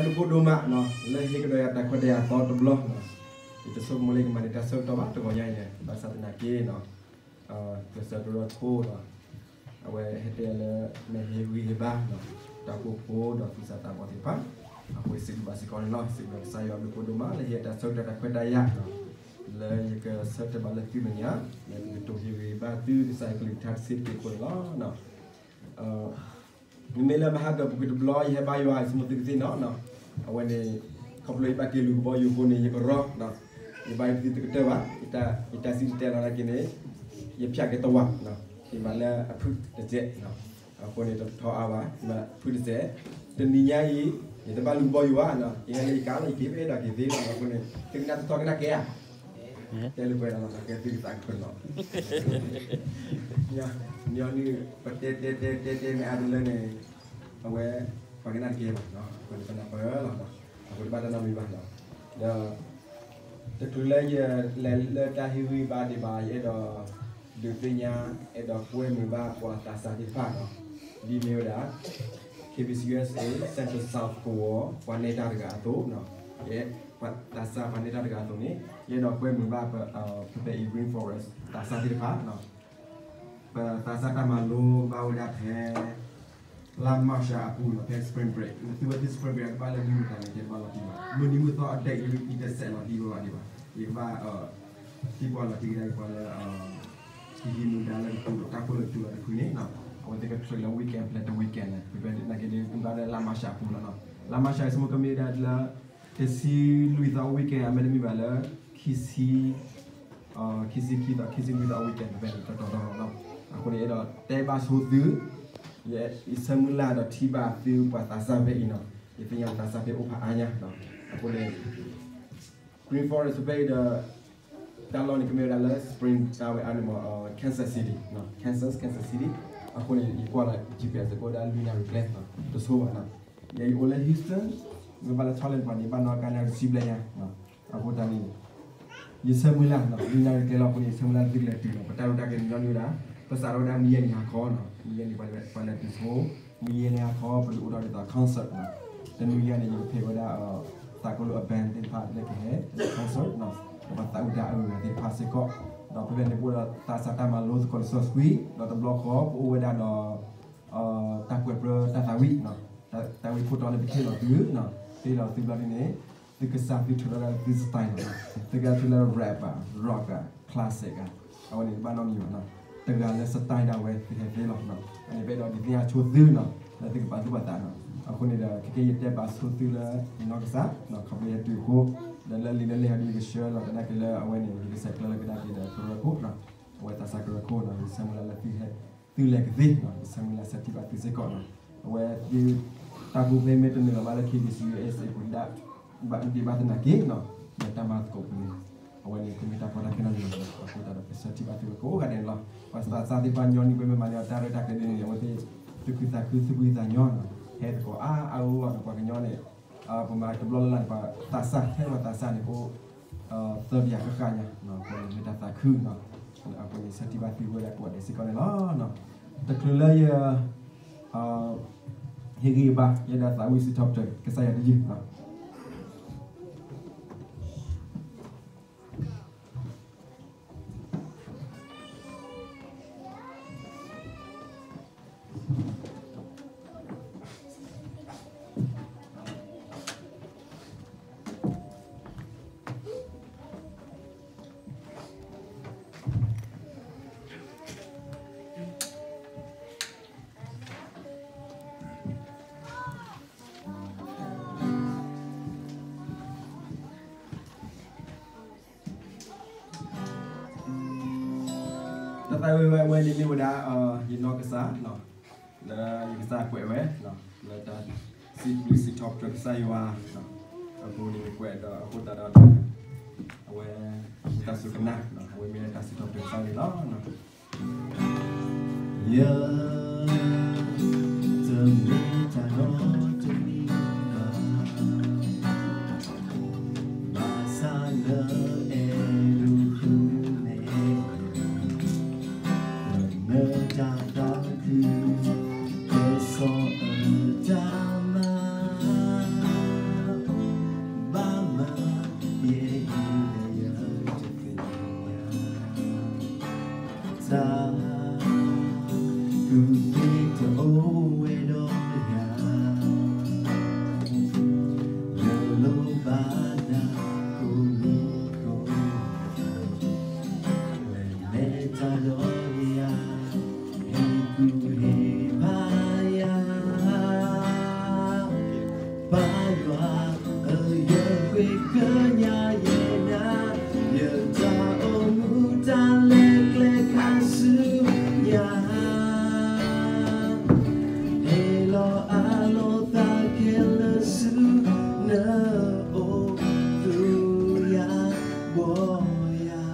ဒိၣ်ဒိၣ်မးနီၤ လၢဟ့ၣ်ကဒီးယၤတၢ်ခွဲးတၢ်ယာ်အသီတဘျီနီၤ, ယတဆိကမိၣ်လၢယကမၤန့ၢ်တၢ်ဆၢကတီၢ်ဘၣ်တဂီၤညါအံၤန့ၣ် ဘၣ်ဆၣ်သနာ်က့နီၤ ကစၢ်ကရၢခိၣ်နီၤ အဝဲဟဲတဲလၢ မ့ၢ်ဟ့ၣ်ဂံၢ်ဟ့ၣ်ဘါနီၤ တၢ်အိၣ်ဖှိၣ်ဒီးသူၣ်စၢ်သးဘီၣ်သ့ၣ်တဖၣ်, အဃိစံးဘျုးဘၣ်စ့ၢ်ကီးန့ၣ်လီၤ. စံးဘျုးကစၢ်ယွၤဒိၣ်ဒိၣ်မးလၢဟ့ၣ်တၢ်ဆၢကတီၢ်တၢ်ခွဲးတၢ်ယာ်နီၤ လၢယကဆၢထၢၣ်ဘၣ်လၢသုမဲာ်ညါ လၢယကတိၤဟ့ၣ်ဂံၢ်ဟ့ၣ်ဘါသုကစၢ်ယွၤကလုၢ်ကထါတဆံးတက့ၢ်အဃိန့ၣ်လီၤ. မ့မ့ၢ်လၢမဟါကပူၤကွံာ်တဘျီ ယဟဲဘါယွၤ ယဆိကမိၣ်သုကသ့ၣ်နီၣ်နီၤ, အဝဲန့ၣ် ခီဖျိယဘၣ်က့ၤလူၤကဘီယူၤအဃိန့ၣ် ယကရီနီၤ, ယဘါယွၤသုတကတၢၢ်ဘၣ်, ယတၢ်စံၣ်တဲၤတဲလီၤနာ်က့န့ၣ် ယဖၠးက့ၤတဝၤနီၤ, ယမၤလၢအဖုၣ်တစဲးနီၤ, အဃိန့ၣ် တထီအါဘၣ် ယမၤဖုၣ်တစဲး, တနံၤညါအံၤ ယတဘၣ်လူၤကဘီယူၤဘၣ်နီၤ, ယဟဲလၢယကါလီၤ ယက့ၤဖဲဒီးက့ၤသ့လီၤနီၤ, အဃိန့ၣ် သုကနၣ်တထီကနၣ်ကဲဧါ တဲလၢပှဲၤဒီး ကဲသုကသးခုနီၤ, ညီနုၢ် ပတဲတဲတဲတဲတဲမ့ၢ်အါတလၢန့ၣ် အဝဲ ပှၤကနၣ်တကဲဘၣ်နီၤ, အဃိန့ၣ်ပနၢ်ပၢၢ်လီၤ, အဃိန့ၣ်ဘၣ်တၢ်နီတမံၤဘၣ်နီၤ, ဒီး တချုးလၢယလဲၤလၢတၢ်ဟ့ၣ်ဂံၢ်ဘါဒံးဘၣ် ယအဲၣ်ဒိး ဒုးသ့ၣ်ညါ အဲၣ်ဒိးကွဲမုာ်ဘၣ်ပှၤသးစၢ်သ့ၣ်တဖၣ်နီၤ, ဒ်မ့ၢ်ဝဲဒၣ် K B C U S A Central South ကဝီၤ ပှၤနဲၣ်တၢ်တဂၤအသိးနီၤ, ယဲ ပှၤသးစၢ်ပှၤနဲၣ်တၢ်တဂၤအသိးန့ၣ် ယအဲၣ်ဒိးကွဲမုာ်ဘၣ်ပ ဖဲဖဲအံၤ Green Forest သးစၢ်သ့ၣ်တဖၣ်နီၤ, ပသးစၢ်တၢ်မၤလိဘၣ်ဝဲဒၣ်ဖဲ လါမၢ်ၡးအပူၤနီၤ, ဖဲ Spring Break နသုဝဲသ့ၣ် Spring Break ကဘၣ်လၢမုၢ်မဆါန့ၣ် ယတဘၣ်လီၤတံၢ်ဘၣ်, မုၢ်နံၤမုၢ်သီအဒဲး ယတစဲးလီၤတံၢ်ဝဲဘၣ်ဒံးဘၣ်, ယကဘၣ် သံကွၢ်လီၤတံၢ်ကဒါအံၤ ပှၤလၢ ကဟံးမူဒါလၢတပူၤဒီး တၢ်ဖိလၢတပူၤဒီးတဖုန့ၣ်နီၤ, အဝဲသ့ၣ်ကချုးလၢ weekend ဖဲတ weekend လဲၣ်, ဖဲဖဲနာ်က့ဒ် မုၢ်ဘၣ်လၢလါမၢ်ၡးအပူၤလီၤနီၤ, လါမၢ်ၡးအံၤ ဆိကမိၣ်ကမ့ၢ်ဝဲဒၣ်လၢ တဆံလွံၢ်သီ weekend အမ့တမ့ၢ်ဘၣ်လၢ ခံဆံ ခံဆံခံသီ ခံဆံလွံၢ်သီ weekend ဖဲဖဲန့ၣ် တီတီတီတီနီၤ, အဃိန့ၣ် အဲၣ်ဒိးတဲဘၣ်ဆိသု ယဆၢမုၢ်လၢ်ဒီးထံၣ်ဘၣ်သုပှၤသးစၢ်ဖဲအံၤနီၤ, ယသ့ၣ်ညါပှၤသးစၢ်ဖဲအိၣ်ဖးအါညါ, အဃိန့ၣ် Green Forest ဖဲအံၤဒီး တၢ်လီၢ်န့ၣ် ကမ့ၢ်ဝဲဒၣ်လၢ Spring တၢ်ဝဲအါန့ၣ်မ့ၢ် Kansas City, Kansas, Kansas City, အဃိန့ၣ် ယကွၢ်လီၤ G P S ကအိၣ်ဒၣ်လွံၢ်နၣ်ရံၣ်ကျဲ တဆိဘၣ်နီၤ, ယဲယအိၣ်လၢ Houston, မ့ၢ်ဘၣ်လၢ Charlotte ပှၤန့ၣ် ဘၣ်နီၣ်ကါနၣ်ရံၣ်တဆံဘျဲၣ်ညါ, အဃိတၢ်န့ၣ် ယဆၢမုၢ်လၢ်နီၤ, လွံၢ်နၣ်ရံၣ်ကျဲလီၤအဃိန့ၣ် ယဆၢမုၢ်လၢ်သုကလဲၤတုၤနီၤ, ပတၢ်ရဲၣ်တၢ်ကျဲၤန့ၣ်ညီနုၢ်ဝဲဒၣ်, ပစးထီၣ်ဝဲဒၣ်မုၢ်ယဲၢ်နံၤဟါခီနီၤ, မုၢ်ယဲၢ်နံၤပှၤလဲၤတုၤဆိ, မုၢ်ယဲၢ်နံၤဟါခီ ပကအိၣ်ဒီးဒ်သိး concert နီၤ, တနွံယဲၢ်န့ၣ် ယကဖံးဝဲဒၣ် သးကိၣ်လိာ်အ band သ့ၣ်တဖၣ်လၢကဟဲ concert နီၤ, ဒီးပှၤသးဝံၣ်တၢ်အဂုၤအဂၤသ့ၣ်တဖၣ်စ့ၢ်ကီး, ဒီးဖဲဖဲန့ၣ် ပအိၣ်ဒီးသးစၢ်တၢ်မၤလိသကိးတစီဆှံ, ဒီးတဘျီဃီ ပအိၣ်ဝဲဒၣ်ဒီး တၢ်ကွဲးပြၢတၢ်သးဝံၣ်နီၤ, တၢ်ဝံၣ်ခိၣ်တီန့ၣ် ပဟ့ၣ်လီၤသုနီၤ, ဟ့ၣ်လီၤသုဘျီဒ်န့ၣ် သုကစၢ်သုထုးထီၣ်ဒၣ်သု style နီၤ, သုကထုးလၢ rap ဘၣ် rock ဘၣ် classic ဘၣ်, အဝဲန့ၣ်တဘၣ်နီတမံၤဘၣ်နီၤ, တဂၤလၢ style ဒၣ်ဝဲသုဟဲသ့လီၤနီၤ, အန့ၣ်ပအဲၣ်ဒိးဒုးသ့ၣ်ညါဆိသုနီၤ, လၢသုကပာ်သူၣ်ပာ်သးနီၤ, အဃိန့ၣ်ဒီး ခဲကဲယတဲပာ်ဆိသုလၢ ယနီၢ်ကစၢ် ခီဖျိယဲတုၤအဃိ, ဒီးလၢလံာ်လၢလဲၢ်ဟီဒ်ယကဆှၢလီၤကဒါက့ၤလၢအဝဲန့ၣ် ယကဆဲးကျၢလီၤကဒါက့ၤဒီးကရၢခိၣ်နီၤ, အဝဲသးစၢ်ကရၢခိၣ်နီၤ, ယဆၢမုၢ်လၢ်လၢသုဟဲ သုလဲၤကသ့နီၤ, ယဆၢမုၢ်လၢ်ဆၢထံၣ်ဘၣ်သုစ့ၢ်ကီးနီၤ, အဝဲသု တၢ်ကူၣ်ဖဲမ့ၢ်တနုာ်လီၤဘၣ်လၢ K B C U S A ပူၤဒၣ် ဘၣ်ဒံးဘၣ်သနာ်က့နီၤ, လၢတၢ်မၤသကိးပူၤန့ၣ်, အဝဲန့ၣ်ကမ့ၢ်တၢ်ကီတၢ်ခဲနီတမံၤလီၤ, အဃိသတးဒီး ပဆၢထံၣ်ဘၣ်သုဝဲကိးဂၤဒဲးန့ၣ်လီၤ, ပှၤသးစၢ်သ့ၣ်တဖၣ်ညီနုၢ်ပမ့ၢ်မၤန့ၢ်အီၤတၢ်ရဲၣ်တၢ်ကျဲၤဒ်န့ၣ် အဝဲသ့ၣ် သူၣ်ခုသးခုသူၣ်ဖှံသးညီနီၤ, ဟဲသကိးအါအါဂီၢ်ဂီၢ်နီၤ, ပှၤကညီန့ၣ် ပမၤတဘျီလၢ်လၢ်န့ၣ် ပှၤသးစၢ် ထဲပှၤသးစၢ်န့ၣ် ကအိၣ် သၢပယၤဃၣ်ဃၣ်ညါ, အဃိန့ၣ်မ့ၢ်တၢ်သးခုနီၤ, အဃိန့ၣ်ဆၢထံၣ်ဘၣ်သုဝဲဒၣ်ကိးဂၤဒဲးစ့ၢ်ကီးန့ၣ်လီၤ. တချုးလၢယ ဟ့ၣ်ဂံၢ်ဘါ ယဲဒၣ်သးဝံၣ်စံးထီၣ်ပတြၢၤကစၢ်ယွၤတယုၢ်နီၤ. တၢ်သးဝံၣ်ဝဲအဝဲန့ၣ်မ့ၢ်ဝဲဒၣ် ယနီၢ်ကစၢ် လၢယကစၢ်ကွဲးဝဲ လၢတၢ်စံးဘျုးစံးထီၣ်ပတြၢၤကစၢ်ယွၤ အပူၤန့ၣ်ကွဲးဒီးအဃိသတးဒီး အဝဲ တၢ်စူၢ်ကနၣ် အဝဲမ့ၢ်တၢ်စံးထီၣ်ပတြၢၤကစၢ်န့ၣ်လီၤ. ယ တမ့ၢ်တၢ်နီတမံၤဘၣ်, ဘၣ်ဆၣ်လၢအဲၣ်ဒိးဃုန့ၣ် လၢနတၢ်သးခု ကဲစီၤအတၢ်မၤ ယွၤဧၢ, ယဃ့ကညးယဲနၤ, ယတၢ်အိၣ်မူတၢ်လဲၤကျဲခါဆူညါ, ဟ့ၣ်လီၤအလိၤသးခဲလၢာ်ဆူနအိၣ်သူယၤဘီယၤ,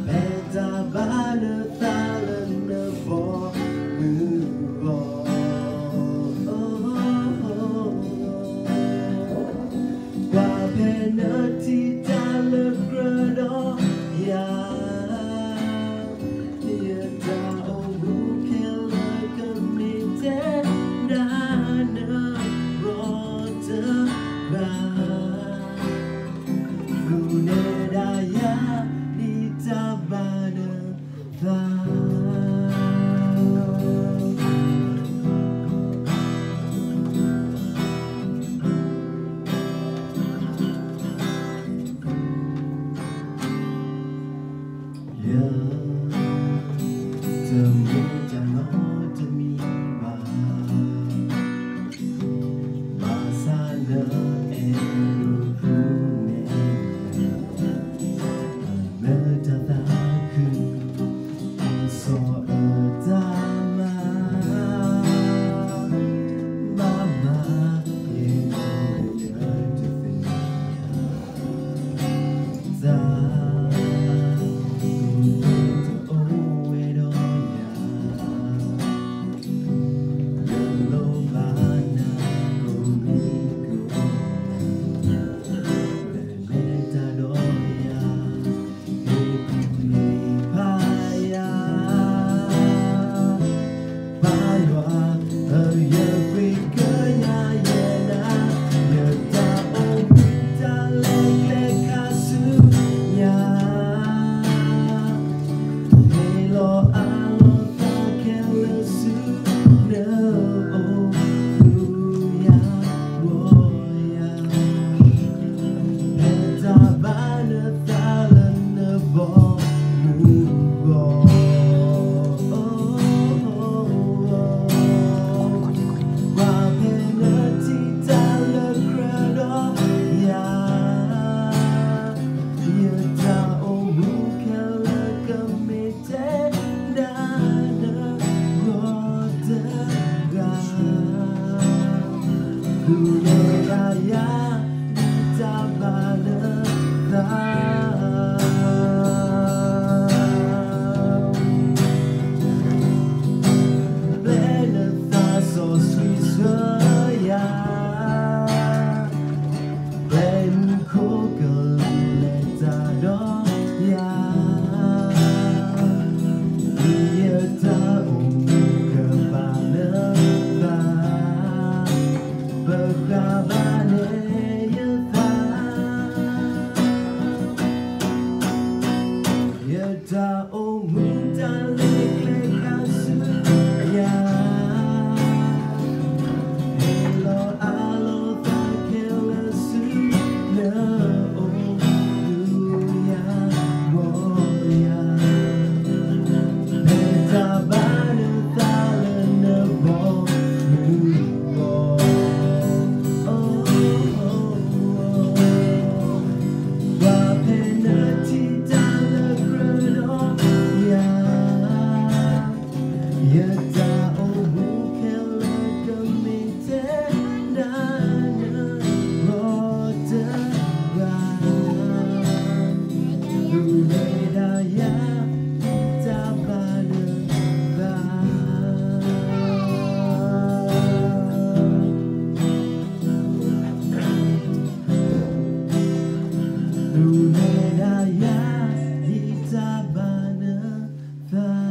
ဖဲတၢ်ဘၣ်နသးလၢနဘီမုၢ်ဂီၤ ပှၤဖဲနထံၣ်တၢ်လၢကြၢးဒီးယၤ, ယတၢ်အိၣ်မူခဲလၢာ်ကမ့ၢ်တဲဒၣ်နဂီၢ်တဂၤ, မူနဲဒၣ်ယၤ ဒ်တၢ်ဘၣ်နသး ယတမ့ၢ်တၢ်နီတမံၤဘၣ်, ဘၣ်ဆၣ်လၢအဲၣ်ဒိးသူန့ၣ်, မ့ၢ်တၢ်သးခု စီၤအတၢ်မၤ ဘၣ်မၤ ယဲၢ်ကီးလၢယတသ့ၣ်ညါ တၢ် တအိၣ်ဝဲဒီးယၤ, ယလိၣ်ဘၣ်နၤကိးမံၤကိးနၤ, လဲၤလဲၤတၢ်ဒီးယၤ ဟ့ၣ်ကူၣ်ဟ့ၣ်ဖးယၤ, ပၢ်ယွၤဧၢ, ယဃ့ကညးယဲနၤ, ယတၢ်အိၣ်မူတၢ်လဲၤကျဲခါဆူညါ, ဟ့ၣ်လီၤအလိၤသးခဲလၢာ်ဆူနအိၣ်သူယၤဘီယၤ ဖဲတၢ်ဘၣ်နသးလၢနဘီမုၢ်ဂီၤ, ပှၤဖဲနထံၣ်တၢ်လၢကြၢးဒီးယၤ, ယတၢ်အိၣ်မူခဲလၢာ်ကမ့ၢ်တဲဒၣ်နဂီၢ်တဂၤ သူၣ်လၢဒၣ်ယၤ ဒ်တၢ်ဘၣ်နသး, ပျဲနသးစီဆှံဆှၢယၤ, ပျဲမူခိၣ်ကလူးလဲၤတၢ်ဒီးယၤ, ဒ်ယတၢ်အိၣ်မူကဘၣ်လၢသး, ပဃၣ်ဘၣ်န့ၣ်ယသး ယတၢ်အိၣ်မူတၢ်လဲၤကျဲခါဆူညါ, ဟ့ၣ်လီၤအလိၤသးခဲလၢာ်ဆူနအိၣ်သူယၤဘီယၤ, ဖဲတၢ်ဘၣ်နသးလၢနဘီမုၢ်ဂီၤ ပှၤဖဲနထံၣ်တၢ်လၢကြၢးဒီးယၤ, ယတၢ်အိၣ်မူခဲလၢာ်ကမ့ၢ်တဲဒၣ်နဂီၢ်တဂၤ, သူၣ်လၢဒၣ်ယၤ ဒ်တၢ်ဘၣ်နသး သူၣ်လၢဒၣ်ယၤ ဒ်တၢ်ဘၣ်နသး.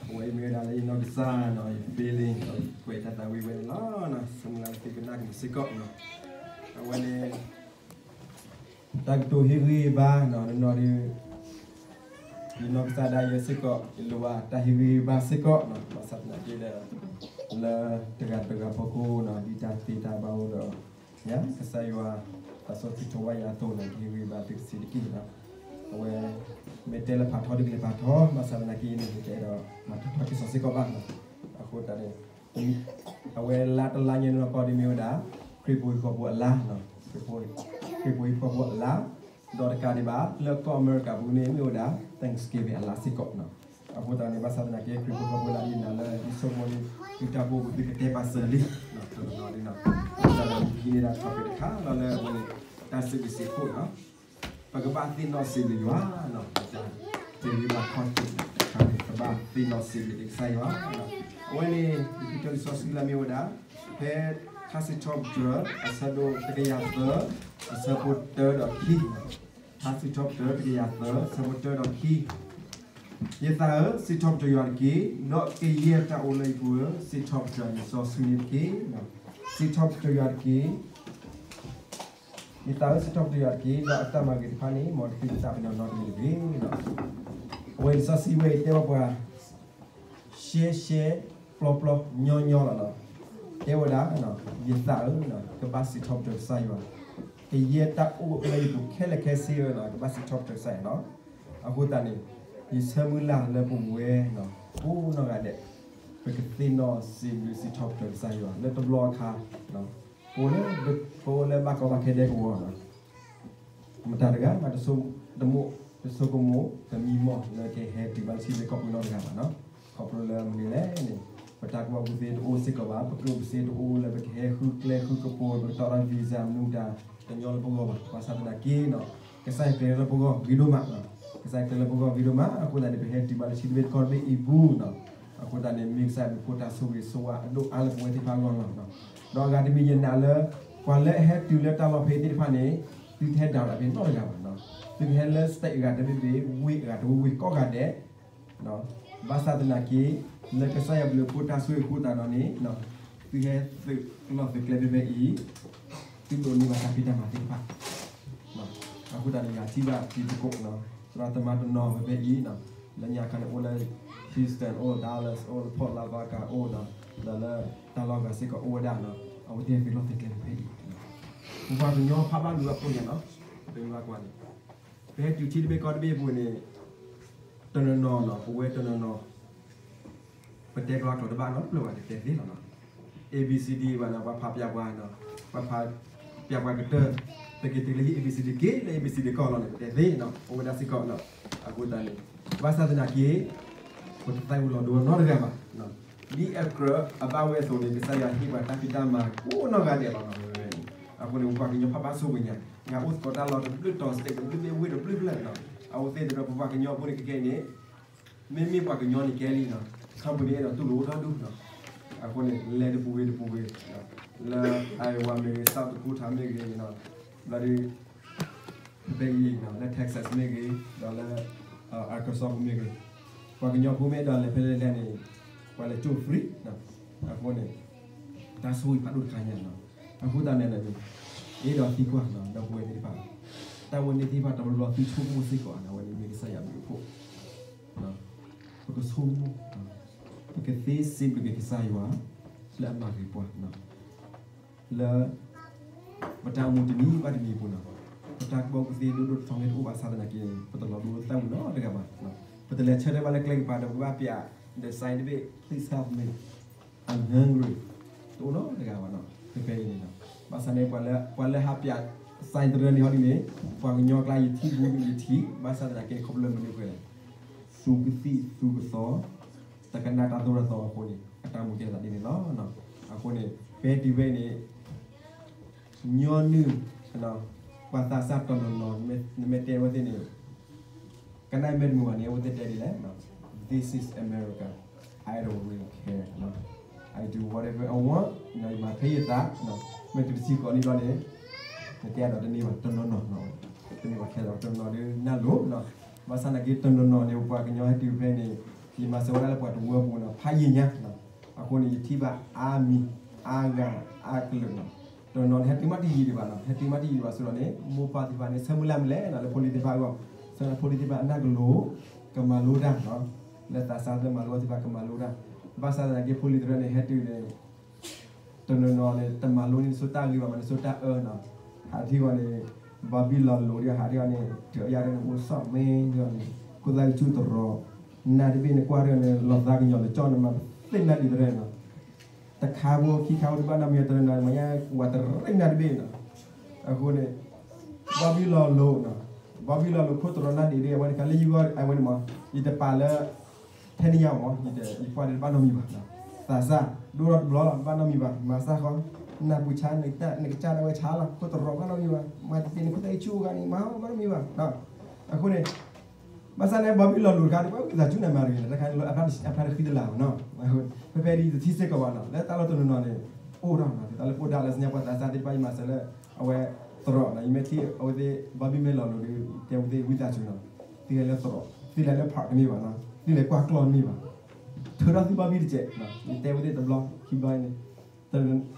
အဝဲအံၤမ့ၢ်ဝဲဒၣ်လၢယနီၢ်ကစၢ်နီၤ, ယ feeling ကွဲးတၢ်သးဝံၣ်ဝဲန့ၣ်လီၤ. ဆၢမုၢ်လၢ်သုကနၣ်က့ၤစ့ၢ်ကီးနီၤ. အဝဲန့ၣ် တၢ်ကတိၤဟ့ၣ်ဂံၢ်ဘါနီၤ, နီၤဒီး ယနီၢ်ကစၢ်ဒၣ်ယဲစ့ၢ်ကီး ယလိၣ်ဘၣ်တၢ်ဟ့ၣ်ဂံၢ်ဟ့ၣ်ဘါစ့ၢ်ကီးနီၤ, ဘၣ်ဆၣ်သနာ်က့ဒီး လၢတဂၤတဂၤဖီခိၣ်နီၤ, ဒ်တၢ်သ့တၢ်ဘၣ်အိၣ်ဒီး ယၤ ကစၢ်ယွၤ တၢ်စီဆှံထီၣ်ဝဲယၤအသိးန့ၣ် ကဟ့ၣ်ဂံၢ်ဘါသုကစံးတက့ၢ်နီၤ. အဝဲ မ့ၢ်တဲလၢဖးထီဒုးကလဲၤဖးထီ, ဘၣ်ဆၣ်သနာ်က့န့ၣ် ယတအဲၣ်ဒိးမၤထီၣ်ထီက့ၤစီဆှံကီးဘၣ်နီၤ. အဃိသတးန့ၣ် အဝဲလါတလါညါန့ၣ်လီၤကီးဒ်မ့ၢ်ဝဲဒၣ် ခရံာ်ဖိဟံၣ်ဖိဃီဖိအလါ, ခရံာ်ဖိဟံၣ်ဖိဃီဖိအလါ, ဒီးတကးဒံးဘၣ် လၢကီၢ်အမဲရကၤပူၤန့ၣ်မ့ၢ်ဝဲဒၣ် Thanksgiving အလါစ့ၢ်ကီးနီၤ. အဃိသတးန့ၣ် ဘၣ်ဆၣ်သနာ်က့ ခရံာ်ဖိဃီဖိလၢယနာ်လၢ ယဆိကမိၣ်န့ၣ် သုတၢ်ဘိပူၤ သုကတဲပာ်စၢၤလံ တနီၤနီၤဒ်နီၤ. ဘၣ်ဆၣ်သနာ်က့ ယကဟံးန့ၢ်ဒၣ်ထီၣ်က့ၤတခါလီၤလၢအဝဲန့ၣ် တၢ်စံးဘျုးစံးဖှိၣ်နီၤ. ပကဘၣ်သ့ၣ်နီၣ်စံးဘျုးယွၤနီၤ, တၢ်တ့ၢ်ဂံၢ်ဘါခီၣ်ထံးတခါန့ၣ် ပဘၣ်သ့ၣ်နီၣ်စံးဘျုးက့ၤကစၢ်ယွၤနီၤ. အဝဲန့ၣ် ယကတၢၢ်လံာ်စီဆှံလၢမ့ၢ်ဝဲဒၣ် ဖဲထါစံးထီၣ်ပတြၢၤ အဆၢဒိၣ်တကယၤသၢ အဆၢဖိတၢဒီးခံ, ထါစံးထီၣ်ပတြၢၤတကယၤသၢ အဆၢဖိတၢဒီးခံ, ယသးဧၢ, စံးထီၣ်ပတြၢၤယွၤတက့ၢ်, ဒီးကယဲၢ်တၢ်အိၣ်လၢယပူၤဧၢ, စံးထီၣ်ပတြၢၤလံာ်စီဆှံန့ၣ်တက့ၢ်. စံးထီၣ်ပတြၢၤယွၤတက့ၢ်. ယသးဧၢ, စံးထီၣ်ပတြၢၤယွၤတက့ၢ်, ဒီးအတၢ်မၤဂ့ၤတဖၣ်န့ၣ် မ်တသံတသးပနီၢ်နီၢ်တဂ့ၤတဂ့ၤ. အဝဲလံာ်စီဆှံဝဲအံၤတဲဘၣ်ပှၤ ရှဲရှဲ ပျီပျီ ညီညီလီၤနီၤ. တဲဝဲဒၣ် ယသးဧၢ, ကဘၣ်စံးထီၣ်ပတြၢၤကစၢ်ယွၤ, ကယဲၢ်တၢ်အိၣ်လၢယပူၤခဲလၢာ်ခဲဆ့ဧၢနီၤ, ကဘၣ်စံးထီၣ်ပတြၢၤကစၢ်ယွၤနီၤ. အဃိသတးန့ၣ် ယဆၢမုၢ်လၢ်လၢပဝဲ ကိးနီၢ်ဂၤဒဲး ပကသ့ၣ်နီၣ်စံးဘျုးစံးထီၣ်ပတြၢၤကစၢ်ယွၤ လၢတဘျီအခါ ပအိၣ်လၢ ပအိၣ်လၢဘၣ်ကီဘၣ်ခဲဒဲကဝီၤနီၤ. မတၤတဂၤမး တဆိကမိၣ် တဆိကမိၣ် တမံမီၢ်လၢကဟဲတုၤဘၣ်လၢထံလၢကီၢ်ပူၤနီတဂၤဘၣ်နီၤ. ခီဖျိလၢမနုၤလဲၣ်န့ၣ် ပတၢ်ကူၣ်ဘၣ်ကူၣ်သ့တအိၣ်စ့ၢ်ကီးဘၣ်, ပကျိၣ်ပစ့တအိၣ်လၢပကဟဲဃုကျဲဃုကပူၤ ပကတီၢ်ဒီး visa မနုၤတၢ် တညီလၢပဂီၢ်ဘၣ်. ဘၣ်ဆၣ်သနာ်က့နီၤ ကစၢ်ယွၤကျဲၤလၢပဂီၢ်ဂ့ၤဒိၣ်မး, ကစၢ်ယွၤကျဲၤလၢပဂီၢ်ဂ့ၤဒိၣ်မး, အဃိသတးန့ၣ် ပဟဲတုၤဘၣ်လၢထံတဘ့ၣ်ကီၢ်တဘ့ၣ်အံၤပူၤနီၤ. အဃိသတးန့ၣ် မ့ၢ်ကစၢ်ယွၤအဘျုးအဖှိၣ်တၢ်ဆိၣ်ဂ့ၤဆိၣ်ဝါအဒိၣ်အါလၢပဝဲသ့ၣ်တဖၣ်အဂီၢ်လီၤ. ဒီးအဂၤတမံၤယနာ်လၢ ပှၤလၢအဟဲတုၤလၢတၢ်လီၢ်ဖဲသ့ၣ်တဖၣ်န့ၣ် သုတဟဲဒၣ်ဒၣ်ဖဲနီတဂၤဘၣ်နီၤ. သုကဟဲလၢ state အဂၤတဘ့ၣ်ဘ့ၣ် ဝ့ၢ်အဂၤတဝ့ၢ်ဝ့ၢ်ကိးဂၤဒဲး ဘၣ်ဆၣ်သနာ်က့ လၢကစၢ်ယွၤအဘျုးအဖှိၣ်တၢ်ဆိၣ်ဂ့ၤအဃိသတးဒီးန့ၣ် သုဟဲသုးလီၢ်သုးကျဲဖဲဖဲအံၤ သုဒိးန့ၢ်ဘၣ်တၢ်ဖံးတၢ်မၤသ့ၣ်တဖၣ်. အဃိသတးန့ၣ် ယထံၣ်ဘၣ်တံၤသကိး သရၣ်သမါတနီၤဖဲဖဲအံၤ လၢညါခါန့ၣ် အိၣ်လၢ Houston အိၣ် Dallas အိၣ်လၢ Fort Lauderdale အိၣ်ဒီး ဒီးလၢတၢ်လီၢ်ဂၤစ့ၢ်ကီးအိၣ်ဝဲဒၣ်နီၤ. အဝဲသ့ၣ်သုးလီၢ်သုးကျဲဖဲဖဲအံၤ ပပှၤကညီဖးဘၣ်လူၤအဖိညါနီၤ. ပမ့ၢ်ဘၣ်ကွၢ်န့ၣ် ပဟဲတုၤထံတဘ့ၣ်ကီၢ်တဘ့ၣ်အပူၤန့ၣ် တနီၤနီၤနီၤ ပဝဲတနီၤနီၤ ပတဲကျိာ်ကျိာ်တဘၣ်နီတဖျၢၣ်ဘၣ် ပတဲသ့လီၤနီၤ. A B C D ဘၣ်နီၤ ပှၤဖးပျးပှၤနီၤ ပှၤဖးပျးပှၤကတၢၢ် ပက့ၤတုၤလၢဟံၣ် A B C D က့ၤလၢ A B C D ကီၢ်လီၤန့ၣ် ပတဲသ့နီၤ အိၣ်ဝဲဒၣ်စ့ၢ်ကီးနီၤ. အဃိသတးန့ၣ် ဘၣ်ဆၣ်သနာ်က့ ပတသးဝံၤလီၤဒိနီတဂၤဘၣ်. ဒ်အကြၢးအဘၣ်ဝဲအသိးန့ၣ် ကစၢ်ယွၤဟ့ၣ်ပှၤတၢ်ဖံးတၢ်မၤကိးနီၢ်ဂၤဒဲးလီၤနီၤ. အဃိန့ၣ် ပပှၤကညီဖးဘၣ်ဆိၣ်ဂ့ၤညါ ယၤအိၣ်သကိးတၢ်လီၢ်တဘျုးတီၤ state တဘျုးဘ့ၣ်ဝ့ၢ်တဘျုးဖျၢၣ်နီၤ. အဝဲသ့ၣ်တဖၣ်ပပှၤကညီဖိန့ၣ်ကကဲန့ၣ် မ့မ့ၢ်ပှၤကညီန့ၣ်ကဲလံနီၤ company အဲၣ်ဒိးတူၢ်လိာ်အိၣ်ထီၣ်ဒူၣ်နီၤ. အဃိန့ၣ် လဲၤတပူၤဂ့ၤတပူၤဂ့ၤ လၢ Iowa မ့ၢ်ဂ့ၤ South Dakota မ့ၢ်ဂ့ၤနီၤ ဘျီဒုး ဖဲအံၤနီၤ လၢ Texas မ့ၢ်ဂ့ၤ ဒီးလၢ Arkansas မ့ၢ်ဂ့ၤ ပှၤကညီဖိမ့ၢ်အဲၣ်ဒိးလဲၤဖဲလဲၣ်လဲၣ်န့ၣ် ပှၤလဲၤကၠိၣ် free နီၤ. အဃိန့ၣ် တၢ်ဆိၣ်ဂ့ၤဖးဒိၣ်တခါညါနီၤ. အဃိသတးန့ၣ် အဲၣ်ဒိးသံကွၢ်နီၤ ဒီပုၢ်ဝဲၢ်သ့ၣ်တဖၣ် တၢ်ဝဲန့ၣ်သ့ၣ်တဖၣ်တဘျီဘျီသုဆိကမိၣ်စ့ၢ်ကီးနီၤ အဝဲန့ၣ်မ့ၢ်ကစၢ်ယွၤအဘျုးအဖှိၣ် ပကဆိကမိၣ် ပကသ့စံးဘျုးက့ၤကစၢ်ယွၤ လၢအမၤဂ့ၤပှၤ လၢ ပတၢ်အိၣ်မူတနံၤဘၣ်တနံၤအပူၤနီၤ ပတၢ်ကူၣ်ဘၣ်ကူၣ်သ့ဒိၣ်ဒိၣ်ထီထီက့ၤတအိၣ်ဘၣ်ဆၣ်သနာ်က့ ပတလီၤဒိသၢဝံၤနီတဂၤဘၣ်. ပတလဲၤဆၢထၢၣ်ဘၣ်လၢကျဲကပၤဒီးပကဘၣ်ပျး the sign တဘ့ၣ် please help me, I'm hungry တအိၣ်နီတဂၤဘၣ်နီၤ ဖဲဖဲအံၤန့ၣ်နီၤ. ဘၣ်ဆၣ်န့ၣ် ပှၤလၢဟးပျး sign တရၢန့ၣ်ဟီဒ်န့ၣ် ပှၤကညီကျါယထံၣ်ဘူးဒ်ယထံၣ် ဘၣ်ဆၣ်သနာ်က့ခီဖျိလၢမနုၤပှဲၤလဲၣ် သူကသံၣ်သူကသီ တကနၣ်တၢ်သိၣ်တၢ်သီအဃိန့ၣ် အတၢ်မူကဲသးဒ်န့ၣ်လီၤ. အဃိန့ၣ် ဖဲတုၤဖဲအံၤန့ၣ် ညီနုၢ် ပှၤသးစၢ်တနီၤနီၤ နမ့ၢ်တဲအဝဲသ့ၣ်န့ၣ် ကနၣ်မ့ၢ်တမုာ်ဘၣ်န့ၣ် အဝဲသ့ၣ်တဲဒ်လဲၣ် This is America, I don't really care, I do whatever I want, ယမၤဖဲယသး မ့ၢ်တုၤတဆံဃိးနံၣ်ဘျီန့ၣ် နတဲအဒိးတန့ၢ်ဘၣ်တနီၤနီၤ တန့ၢ်ဘၣ်ခဲလၢာ်တနီၤနီၤဒီးနၢ်လိၤ ဘၣ်ဆၣ်သနာ်က့တနီၤနီၤန့ၣ် ပပှၤကညီဟဲတုၤဖဲန့ၣ် ယမၤစၢၤဝဲဒၣ်လၢပှၤတဝၢပူၤနီၤ ဖးယံာ်ညါ အဃိန့ၣ် ယထံၣ်ဘၣ်အါမံၤ အါဂၤ အါကလုာ်နီၤ တနီၤနီၤန့ၣ် ဟဲတုၤမးတယံာ်ဒံးဘၣ်နီၤ ဟဲတုၤမးတယံာ်ဒံးဘၣ်ဆိဒီးန့ၣ် မိၢ်ပၢ်သ့ၣ်တဖၣ်န့ၣ် ဆၢမုၢ်လၢ်မနုၤလဲၣ်နီၤ လၢဖိလံၤသ့ၣ်တဖၣ်အဂီၢ် ဆၢဖိလံၤသ့ၣ်တဖၣ်အနၢ်ကလိၤ ကမၤလိတၢ်နီၤ လၢသးစၢ်လၢမၤလိသ့ၣ်တဖၣ်ကမၤလိတၢ် ဘၣ်ဆၣ်သနာ်က့ဖိလံၤသ့ၣ်တဖၣ်န့ၣ် ဟဲတုၤန့ၣ် တနီၤနီၤန့ၣ် တမၤလိန့ၢ်နဆိတၢ်ဂ့ၤဘၣ်မး နဆိတၢ်အၢနီၤ ဟးထံဂီၤန့ၣ် ဘီဘံၣ်လီၤလိၤဒံး ဟးထံဂီၤန့ၣ် တယၤဒ်န့ၣ် အိၣ်စီၣ်မဲယီၤန့ၣ် ခိၣ်သၣ်ကဆူၣ်တရီး နၢ်တဘ့ၣ်န့ၣ် ကွၢ်ထံဂီၤန့ၣ် လီၤသးကညီၤလၢကၠီၣ်န့ၣ် မၤသ့ၣ်နၢ်ဒံးတရဲၣ်နီၤ တခါဖိခံခါဖိတဘၣ်နီတမံၤတရဲၣ်နီၤ မ့ၢ်ညါဝၤတရဲၣ်နၢ်တဘ့ၣ်နီၤ အဃိန့ၣ် ဘီဘံၣ်လီၤလိၤနီၤ ဘီဘံၣ်လီၤလိၤ ခိၣ်တရီးနၢ်ဒံးဒံး အဝဲန့ၣ် ခါလၢယဂီၢ် အဝဲန့ၣ်မး ယတပာ်လၢ ထဲန့ၣ်ညါမး ယကွၢ်ဒံးတဘၣ်နီတမံၤဘၣ်, သးစၢ် ဒိၣ်ထီၣ်တဘျီလီၤ တဘၣ်နီတမံၤဘၣ်, မၤစၢ်ဃီ, နၢ်ပူၤဆါ နကစၢ်ဒၣ်ဝဲဆါလီၤ ခိၣ်တရီးဘၣ်နီတမံၤဘၣ်, မၤတသ့န့ၣ် ခိၣ်သၣ်အံၤဆူၣ်အိၣ်ဂၤန့ၣ် မၤဘၣ်နီတမံၤဘၣ်, အဃိန့ၣ် ဘၣ်ဆၣ်န့ၣ် ဘီဘံၣ်လီၤလိၤတခါန့ၣ် ပှၤဝံသးစူၤန့ၣ်မၤတဂ့ၤန့ၣ် တခါန့ၣ်လၢအဖျါတဃံတလၤဘၣ်နီၤ, ဖဲဖဲဒ်ယတထံၣ်စ့ၢ်ကီးဘၣ်နီၤ လၢတၢ်လီၢ်တနီၤနီၤန့ၣ် အိၣ်ထီၣ်နီၤ တၢ်လၢပအိၣ်ဒၣ်လၢညါပှၤသးစၢ်သ့ၣ်တဖၣ် ယမၤစၢၤလၢ အဝဲသရိးနီၤ ယမ့ၢ်ထံၣ်အဝဲသ့ၣ် ဘီဘံၣ်မ့ၢ်လီၤလိၤဒီး တဲဝဲသ့ၣ်ဝံသးစူၤနီၤ, သ့ၣ်လဲၤလၢသရိး သ့ၣ်လဲၤလၢ park တမ့ၢ်ဘၣ်နီၤ, သ့ၣ်လဲၤကွၢ်ကျီၢ်တမ့ၢ်ဘၣ်, ထုးထီၣ်သုဘီဘံၣ်တစဲး, ယတဲဝဲသ့ၣ်တဘျီခံဘျီန့ၣ်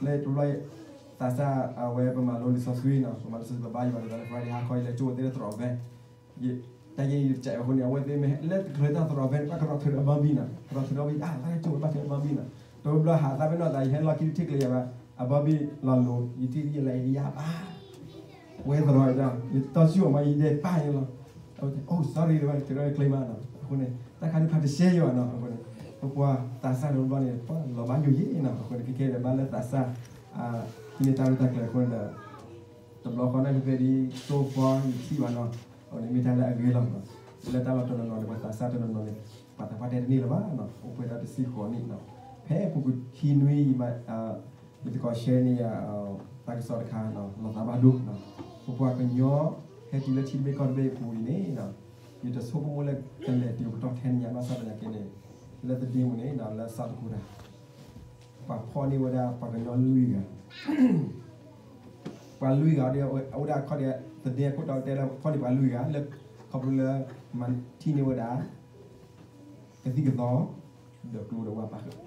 လၢတဘျီ သးစၢ်အဝဲပမၤလိ လံာ်စီဆှံနီၤ ပမၤလိ လံာ်စီဆှံ ပဘါယွၤဒီး လၢ Friday ဟါခီ ယလဲၤကၠိဝဲသ့ၣ်လၢသရိးဖဲ တၢ်ယဲယတစဲးအဃိန့ၣ် အဝဲသ့ၣ်မ့ၢ်လၢတချုးတၢ်သရိးဖဲန့ၣ် ဘၣ်ကရီးထုးဒီးဘီဘံၣ်နီၤ, ကရီးထုးဒီးဘီဘံၣ် အါ တၢ်ကၠိဝဲဘၣ်ထုးဒီးဘီဘံၣ်နီၤ, တဘျီဟးသးဖဲနီၢ်သး ယဟဲလီၢ်ခံတထံၣ်ကျဲယၤဘၣ်, အဘီဘံၣ်လီၤလိၤ ယထံၣ်ယလဲၤယၤဘၣ် ဝဲသရိး ယတီဆူၣ်အီၤမး ယဒဲးပၢ်ယလီၤ, အိၣ် sorry တဘၣ်ထုးဒီး claim မးနီၤ, အဃိန့ၣ် တၢ်ခါဒုးဖးတရှဲယၤနီၤ, အဃိန့ၣ် ပပှၤသးစၢ်တဘျီန့ၣ် ပှၤလီၤဘၣ်ယိၣ်ယဲနီၤ, အဃိန့ၣ် ခဲကဲဒီးဘၣ်လၢသးစၢ် ဟံးန့ၢ်တၢ်ရဲၣ်တၢ်ကျဲၤအဃိန့ၣ်ဒီး တဘျီဃီန့ၣ် ဖဲဒ် so far ယထံၣ်ဘၣ်နီၤ, အဝဲန့ၣ်မ့ၢ်တၢ်လၢအဂ့ၤလီၤနီၤ, လၢတၢ်လီၢ်တနီၤနီၤန့ၣ် ပှၤသးစၢ်တနီၤနီၤန့ၣ် ပှၤသးပှၢ်တဲတန့ၢ်လၢၤဘၣ်နီၤ, အိၣ်ပှဲၤဒီးတဆံဃိးနံၣ်နီၤ, ဖဲပူၤကွံာ်ခံနွံ ယမၤ ယသကိး share န့ၢ်ယၤ တၢ်ကစီၣ်တခါနီၤ လီၤသးဘၣ်ဒိနီၤ, ပပှၤကညီ ဟဲတုၤလၢထံတဘ့ၣ်ကီၢ်တဘ့ၣ်အပူၤအံၤန့ၣ်နီၤ, ယတဆိကမိၣ်လၢကလဲၤတုၤပတီၢ်ထဲန့ၣ်ညါ ဘၣ်ဆၣ်သနာ်က့န့ၣ် လၢသဒ့မုၢ်န့ၣ်နီၤ လၢ South Dakota ပှၤဖီၣ်န့ၢ်ဝဲဒၣ်ပှၤကညီလွံၢ်ဂၤ ပှၤလွံၢ်ဂၤဒီး အဝဲဒၣ်အခီၣ်ဒံး သဒ့အခိၣ်တီတဲလၢဖီၣ်န့ၢ်ပှၤလွံၢ်ဂၤ လၢခီဖျိလၢ မၤထံၣ်န့ၢ်ဝဲဒၣ် ကသံၣ်ကသီ ဒီးကျိဒီးဝါပာ်ဃုာ်,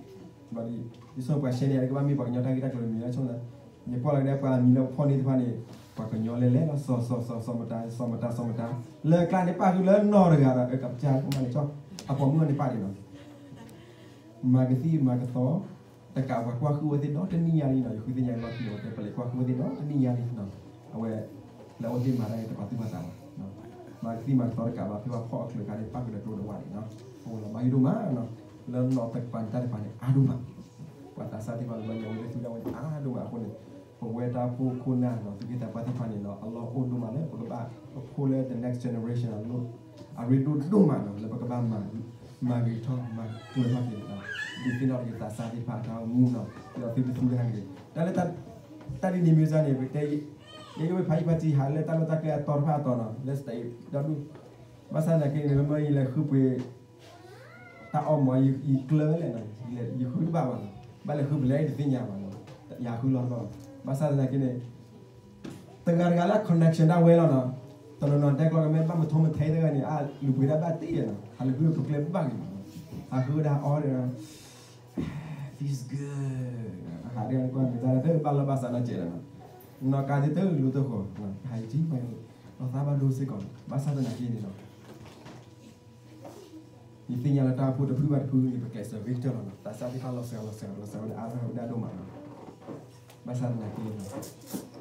ဘျီဒ် ယဆိကမိၣ်ပှၤ share န့ၣ် အကဘၣ်မ့ၢ်ပှၤကညီတၢ်ဂ့ၢ်တၢ်ကျိၤတမံၤလၢဆိကမိၣ်လၢ ယကွၢ်လီၤကဒီးပှၤမံၤလၢဖီၣ်န့ၢ်တဖၣ်န့ၣ် ပှၤကညီလဲၤလဲၤလီၤ စီၤစီၤစီၤစီၤမတၤ စီၤမတၤစီၤမတၤ လၢအကျါန့ၣ်ပၣ်ဃုာ်လၢနီၢ်တဂၤဒီး အကပျၢ်ကမၣ်န့ၣ် အပိာ်မုၣ်အီၤန့ၣ်ပၣ်န့ၣ်လီၤ မၤကသံၣ်မၤကသီ တကးပှၤကွၢ်ဃုာ်ဝဲသ့ၣ်ဒီတနံၣ်ညါလံနီၤ, ယဃုသ့ၣ်ညါလီၤခံလီၤ တဲပလဲၤကွၢ်ဃုာ်ဝဲသ့ၣ်ဒီတနံၣ်ညါလံနီၤ, အဝဲ လၢအဝဲသ့ၣ်မၤတၢ်န့ၣ် တပာ်သူၣ်ပာ်သးဘၣ်, မၤကသံၣ်မၤကသီတကးဘၣ် ဖဲပှၤဖီၣ်အချုးအခါန့ၣ် ပၣ်ဃုာ်ဒီးကျိဒီးဝါန့ၣ်နီၤ, အဝဲလီၤဘၣ်ယိၣ်ဒိၣ်မးနီၤ, လၢနီၢ်တကပၤန့ၣ် တၢ်တကပၤန့ၣ် အါဒိၣ်မး, ပှၤသးစၢ်သ့ၣ်တဖၣ်လၢဘၣ်ညါဝဲလၢသုတၢ်ဝဲန့ၣ် အါဒိၣ်မးအဃိန့ၣ်, ပဝဲတၢ်အိၣ်ဖှိၣ်ခိၣ်နၢ်နီၤ သူၣ်က့သးပှၢ်သ့ၣ်တဖၣ်န့ၣ်နီၤ အလီၢ်အိၣ်ဒိၣ်မးလၢ ပကဘၣ်ပဖိလၢ the next generation အ အရ့ဒိၣ်ဒိၣ်မးနီၤ လၢပကဘၣ်မၤ မၤဂ့ၤထီၣ် မၤကျၢၤထီၣ်က့ၤနီၤ, ဒုးသ့ၣ်နီၣ်က့ၤသးစၢ်သ့ၣ်တဖၣ်အတၢ်အိၣ်မူနီၤ, ဒီးသုတသူတဟါန့ၣ်က့ၤ တၢ်လၢ တၢ်ဒ်န့ၣ်မ့ၢ်စ့ၢ်န့ၣ် ပတဲ ယအိၣ်ဖးယံာ်ဖးထီဟးလၢတၢ်လီၢ်တၢ်ကျဲအတီတဖၣ်အတီနီၤ လၢ state ဒီဒူၣ်, ဘၣ်ဆၣ်သနာ်က့န့ၣ် မ့ၢ်ယလဲၤဃုပှ့ၤ တၢ်အီၣ်မး ယကျၢၤဝဲလဲၣ်နီၤ, ယဃုတဘၣ်ဘၣ်နီၤ, ဘၣ်လဲၤဃုပလဲၣ်တသ့ၣ်ညါဘၣ်နီၤ, ယဃုလီၤတဘၣ်, ဘၣ်ဆၣ်သနာ်က့န့ၣ် တဂၤတဂၤလၢ connection ဒၣ်ဝဲလီၤနီၤ, တနီၤနီၤတဲကျီကမ့ၢ်ဘၣ်မထိမထဲတဂၤန့ၣ် အလူၤပှ့ၤဒၣ်ဘၣ်တ့ၢ်နီၤ, ဟးလူၤဃုပကျဲဘၣ်ဂ့ၤနီၤ, ဟးဃုဝဲဒၣ်အီၣ်ဒီး feels good ဟးဒ်ကွၢ်မ့ၢ်တၢ်လၢတဘၣ်လီၢ်ဘၣ်စးနီတစဲးလီၤနီၤ, နီၢ်ကါသ့ၣ်တလိၤတဃီၤ, ဟးယထံၣ်ပှၤ လီၤသးဘၣ်ဒိစ့ၢ်ကီး, ဘၣ်ဆၣ်သနာ်က့န့ၣ်နီၤ ယသ့ၣ်ညါလၢတၢ်အိၣ်ဖှိၣ်တဖုဘၣ်တဖုန့ၣ် ပကျဲးစၢး victor လီၤနီၤ, သးစၢ်သ့ၣ်တဖၣ်လီၤစှၤလီၤစှၤလီၤစှၤဝဲဒၣ်အါထီၣ်ဝဲဒၣ်ဒိၣ်မးနီၤ, ဘၣ်ဆၣ်သနာ်က့န့ၣ်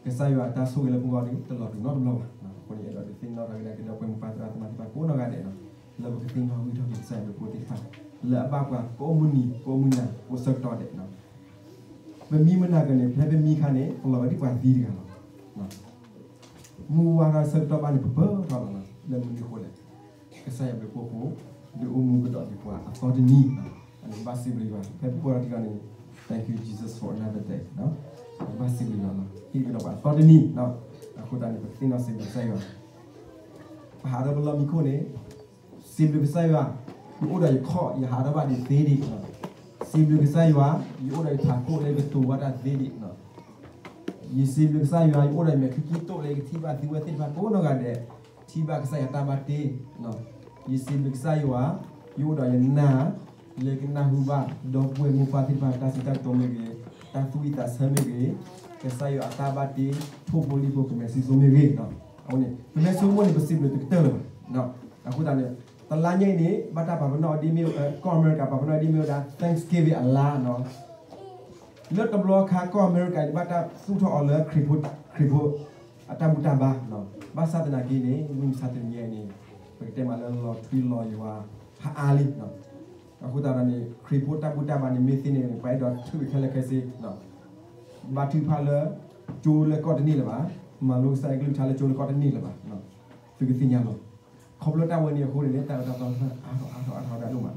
ကစၢ်ယွၤအတၢ်ဆိၣ်ဂ့ၤလၢပဂီၢ်န့ၣ် တလီၤတူာ်နီတဘျီဘၣ်, အဃိန့ၣ် အဲၣ်ဒိးဒုးသ့ၣ်နီၣ်ထီၣ်က့ၤဒၣ်ကဒီးပှၤမိၢ်ပၢ်သရၣ်သမါသ့ၣ်တဖၣ်ကိးနီၢ်ဂၤဒဲးနီၤ, လၢပကသ့ၣ်နီၣ်ဂံၢ်ထီၣ်က့ၤကစၢ်ယွၤဘျုးဖှိၣ်သ့ၣ်တဖၣ် လၢအဘၣ်ပှၤကိးမုၢ်နံၤကိးမုၢ်နၤကိးဆၢကတီၢ်ဒဲးနီၤ ပမံမနုၤက့န့ၣ် ဖဲပမံခါန့ၣ် ပလီၤဝဲဒ်ပှၤသံတဂၤလီၤ. မုၢ်ဝါထီၣ်ဆၢကတီၢ်ဘၣ်န့ၣ် ပပၢၢ်ထီၣ်လီၤနီၤ. လၢမနုၤအဃိလဲၣ်, ကစၢ်ယွၤဘျုးဖှိၣ်အဃိ, ဒုးအိၣ်မူကဒီးဒံးပှၤအသီတနံၤ, အန့ၣ်ကဘၣ်စံးဘျုးယွၤ, ဖဲပှၤတဂၤန့ၣ် thank you Jesus for another day, ကဘၣ်စံးဘျုးယွၤလီၤ. ဟ့ၣ်ကဒီးပှၤအသီတနံၤ, အဃိသတးန့ၣ် ပကသ့ၣ်နီၣ်စံးဘျုးကစၢ်ယွၤ ပဟးထီၣ်ပလီၢ်မံခိၣ်န့ၣ်, စံးဘျုးကစၢ်ယွၤ, ယအိၣ်ဒီးယခီၣ် ယဟးထီၣ်ဘၣ်ဒံးသ့ဒံး, စံးဘျုးကစၢ်ယွၤ, ယအိၣ်ဒီးယထးခိၣ်လၢယကတိၤဝဲတၢ်သ့ဒံး, ယစံးဘျုးကစၢ်ယွၤ, ယအိၣ်ဒီးယမဲာ်ချံခံတိၣ်လၢယကထံၣ်ဘၣ်သုဝဲသ့ၣ်တဖၣ်ကိးနီၢ်ဂၤဒဲး, ထံၣ်ဘၣ်ကစၢ်ယွၤတၢ်ဘၣ်တ့, ယစံးဘျုးကစၢ်ယွၤ, ယအိၣ်ဒီးယနၢ် လၢကနၢ်ဟူဘၣ် ဒီပုၢ်ဝဲၢ်မိၢ်ပၢ်သ့ၣ်တဖၣ်တၢ်စံးတၢ်ကတိၤမ့ၢ်ဂ့ၤ, တၢ်သူၣ်ဝံၣ်သးဆၢမ့ၢ်ဂ့ၤ, ကစၢ်ယွၤအတၢ်ဘၣ်တ့ ထိၣ်ဖိလံၣ်ဖိကမဲာ်စံၣ်စိမ့ၢ်ဂ့ၤ, အဝဲန့ၣ် ပမ့ၢ်ဆိကမိၣ်န့ၣ် ပစံးဘျုးတကတၢၢ်လၢၤဘၣ်. အဃိသတးန့ၣ် တလါညါအံၤန့ၣ် ဘၣ်တၢ်ပာ်ပနီၣ်အီၤဒ်မ့ၢ်, ကီၢ်အမဲရကၤပာ်ပနီၣ်အီၤဒ်မ့ၢ်ဝဲဒၣ် Thanksgiving အလါနီၤ. လၢတဘျီခါကီၢ်အမဲရကၤန့ၣ် ဘၣ်တၢ်သူၣ်ထီၣ်အီၤလၢခရံာ်ဖိ ခရံာ်ဖိအတၢ်ဘူၣ်တၢ်ဘါ, ဘၣ်ဆၣ်သနာ်က့န့ၣ် မုၢ်မဆါတနံၤအံၤန့ၣ် ပကတဲမးလၢလီၤထွံလီၤယွၤဟးအါလံ. အဃိသတးဒီးန့ၣ် ခရံာ်ဖိတၢ်ဘူၣ်တၢ်ဘါန့ၣ် မ့ၢ်သ့န့ၣ် ပှၤအဲၣ်ဒိးထုးခဲလၢာ်ခဲဆ့, ဘါထုကဖၣ်လၢကၠိလၢကီၢ်တန့ၢ်လၢၤဘၣ်, မၤလိကစၢ်ယွၤကလုၢ်ကထါလၢကၠိလၢကီၢ်တန့ၢ်လၢၤဘၣ်, သုကသ့ၣ်ညါလီၤ. ခီဖျိတၢ်ဝဲန့ၣ်အဃိန့ၣ် တၢ်အၢတၢ်သီအါထီၣ်အါထီၣ်အါထီၣ်ဒိၣ်မး,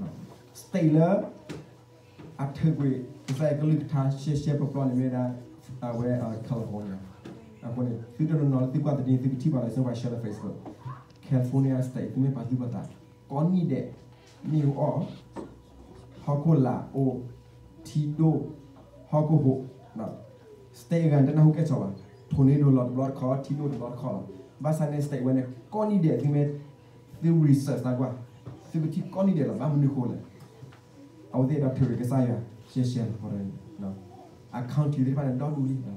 state လၢ အထုးကွံာ်ကစၢ်ယွၤကလုၢ်ကထါရှဲရှဲပျီပျီန့ၣ်မ့ၢ်ဒၣ် အဝဲ California, အဃိန့ၣ် သုတနီၤနီၤလၢသုကွၢ်တနံၤ သုကထံၣ်ဘၣ်လီၤ စၢပှၤ share လၢ Facebook, California state သုမ့ၢ်ပာ်သူၣ်ပာ်သး ကိးနံၣ်ဒဲး မ့ၣ်အူအီၣ်, ဟီၣ်ခိၣ်လာ်အိၣ်, ထံဒိၣ်, ဟီၣ်ခိၣ်ဟူး, state အဂၤန့ၣ် တနၢ်ဟူကဲၣ်ဆိးဘၣ်, tornado လီၤတဘျီတခီၣ် ထံဒိၣ်တဘျီတခီၣ်လီၤ. ဘၣ်ဆၣ်န့ၣ် state ဝဲန့ၣ် ကိးနံၣ်ဒဲး သုမ့ၢ် သု research သးကွၢ်, သုကထံၣ်ကိးနံၣ်ဒဲးလီၤ. ဘၣ်မနုၤဃိလဲၣ်, အဝဲသ့ၣ်အဲၣ်ဒိးထုးကစၢ်ယွၤရှဲရှဲလီၤ. အ county သ့ၣ်တဖၣ်န့ၣ် ဒီဒူၣ်လံ,